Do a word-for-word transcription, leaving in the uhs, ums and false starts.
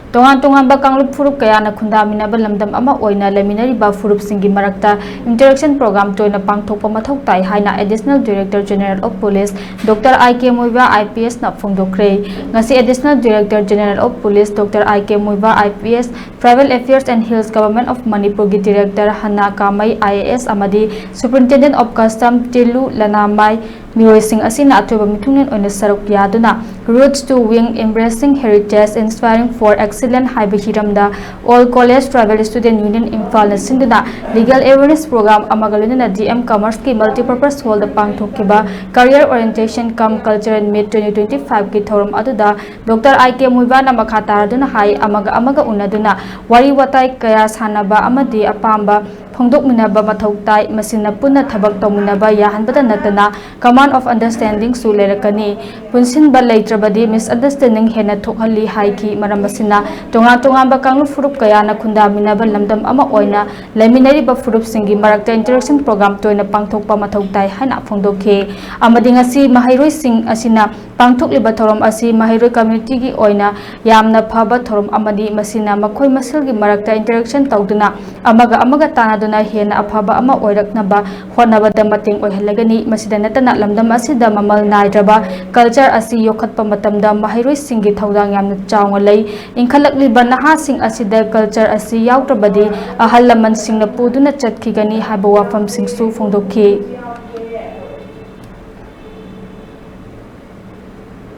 ꯇꯣꯉꯥꯟ ꯇꯣꯉꯥꯟꯕ ꯀꯥꯡꯂꯨꯞ ꯐꯨꯔꯨꯞ ꯀꯌꯥꯅ ꯈꯨꯟꯗꯥꯃꯤꯟꯅꯕ ꯂꯝꯗꯝ ꯑꯃ ꯑꯣꯏꯅ ꯂꯩꯃꯤꯟꯅꯔꯤꯕ ꯐꯨꯔꯨꯞꯁꯤꯡꯒꯤ ꯃꯔꯛꯇ interaction program ꯇꯣꯏꯅ ꯄꯥꯡꯊꯣꯛꯄ ꯃꯊꯧ ꯇꯥꯏ ꯍꯥꯏꯅ Additional Director General of Police Doctor I K ꯃꯨꯏꯕꯥ I P S ꯅ ꯐꯣꯡꯗꯣꯛꯈ꯭ꯔꯦ꯫ ꯉꯁꯤ Additional Director General of Police Doctor I K ꯃꯨꯏꯕꯥ I P S, Tribal Affairs and Hills Government of Manipur ꯒꯤ Director ꯍꯅꯥ ꯀꯥꯃꯩ I A S ꯑꯃꯗꯤ Superintendent of Custom ꯇꯤꯂꯨ ꯂꯅꯥꯃꯥꯏ ꯃꯤꯑꯣꯏꯁꯤꯡ ꯑꯁꯤꯅ ꯑꯊꯣꯏꯕ ꯃꯤꯊꯨꯡꯂꯦꯟ ꯑꯣꯏꯅ ꯁꯔꯨꯛ ꯌꯥꯗꯨꯅ Roots to Wing, Embracing Heritage, Inspiring for Excellence ꯍꯥꯏꯕ ꯍꯤꯔꯝꯗ All College Tribal Student Union ꯏꯝꯐꯥꯜꯅ ꯁꯤꯟꯗꯨꯅ legal awareness program ꯑꯃꯒ ꯂꯣꯏꯅꯅ D M Commerce ꯀꯤ Multipurpose Hall ꯗ ꯄꯥꯡꯊꯣꯛꯈꯤꯕ Career Orientation cum Cultural Meet twenty twenty-five ꯀꯤ ꯊꯧꯔꯝ ꯑꯗꯨꯗ Doctor I K ꯃꯨꯏꯕꯥꯅ ꯃꯈꯥ ꯇꯥꯔꯗꯨꯅ ꯍꯥꯏ, ꯑꯃꯒ ꯑꯃꯒ ꯎꯅꯗꯨꯅ ꯋꯥꯔꯤ ꯋꯥꯇꯥꯏ ꯀꯌꯥ ꯁꯥꯟꯅꯕ ꯑꯃꯗꯤ ꯑꯄꯥꯝꯕ ꯐꯣꯡꯗꯣꯛꯃꯤꯟꯅꯕ ꯃꯊꯧ ꯇꯥꯏ꯫ ꯃꯁꯤꯅ ꯄꯨꯟꯅ ꯊꯕꯛ ꯇꯧꯃꯤꯟꯅꯕ ꯌꯥꯍꯟꯕꯗ ꯅꯠꯇꯅ command of understanding ꯁꯨ ꯂꯩꯔꯛꯀꯅꯤ꯫ ꯄꯨꯟꯁꯤꯟꯕ ꯂꯩꯇ꯭ꯔꯕꯗꯤ misunderstanding ꯍꯦꯟꯅ ꯊꯣꯛꯍꯜꯂꯤ ꯍꯥꯏꯈꯤ꯫ ꯃꯔꯝ ꯑꯁꯤꯅ ꯇꯣꯉꯥꯟ ꯇꯣꯉꯥꯟꯕ ꯀꯥꯡꯂꯨꯞ ꯐꯨꯔꯨꯞ ꯀꯌꯥꯅ ꯈꯨꯟꯗꯥꯃꯤꯟꯅꯕ ꯂꯝꯗꯝ ꯑꯃ ꯑꯣꯏꯅ ꯂꯩꯃꯤꯟꯅꯔꯤꯕ ꯐꯨꯔꯨꯞꯁꯤꯡꯒꯤ ꯃꯔꯛꯇ interaction program ꯇꯣꯏꯅ ꯄꯥꯡꯊꯣꯛꯄ ꯃꯊꯧ ꯇꯥꯏ ꯍꯥꯏꯅ ꯐꯣꯡꯗꯣꯛꯈꯤ꯫ ꯑꯃꯗꯤ ꯉꯁꯤ ꯃꯍꯩꯔꯣꯏꯁꯤꯡ ꯑꯁꯤꯅ ꯄꯥꯡꯊꯣꯛꯂꯤꯕ ꯊꯧꯔꯝ ꯑꯁꯤ ꯃꯍꯩꯔꯣꯏ community ꯒꯤ ꯑꯣꯏꯅ ꯌꯥꯝꯅ ꯐꯕ ꯊꯧꯔꯝ ꯑꯃꯅꯤ꯫ ꯃꯁꯤꯅ ꯃꯈꯣꯏ ꯃꯁꯦꯜꯒꯤ ꯃꯔꯛꯇ interaction ꯇꯧꯗꯨꯅ ꯑꯃꯒ ꯑꯃꯒ ꯇꯥꯟꯅꯗꯨꯅ ꯍꯦꯟꯅ ꯑꯐꯕ ꯑꯃ ꯑꯣꯏꯔꯛꯅꯕ ꯍꯣꯠꯅꯕꯗ ꯃꯇꯦꯡ ꯑꯣꯏꯍꯜꯂꯒꯅꯤ꯫ ꯃꯁꯤꯗ ꯅꯠꯇꯅ ꯂꯝꯗꯝ ꯑꯁꯤꯗ ꯃꯃꯜ ꯅꯥꯏꯗ꯭ꯔꯕ culture ꯑꯁꯤ ꯌꯣꯛꯈꯠꯄ ꯃꯇꯝꯗ ꯃꯍꯩꯔꯣꯏꯁꯤꯡꯒꯤ ꯊꯧꯗꯥꯡ ꯌꯥꯝꯅ ꯆꯥꯎꯅ ꯂꯩ꯫ ꯏꯟꯈꯠꯂꯛꯂꯤꯕ ꯅꯍꯥꯁꯤꯡ ꯑꯁꯤꯗ culture ꯑꯁꯤ ꯌꯥꯎꯗ꯭ꯔꯕꯗꯤ ꯑꯍꯜ ꯂꯃꯟꯁꯤꯡꯅ ꯄꯨꯗꯨꯅ ꯆꯠꯈꯤꯒꯅꯤ ꯍꯥꯏꯕ ꯋꯥꯐꯝꯁꯤꯡꯁꯨ ꯐꯣꯡꯗꯣꯛꯈꯤ꯫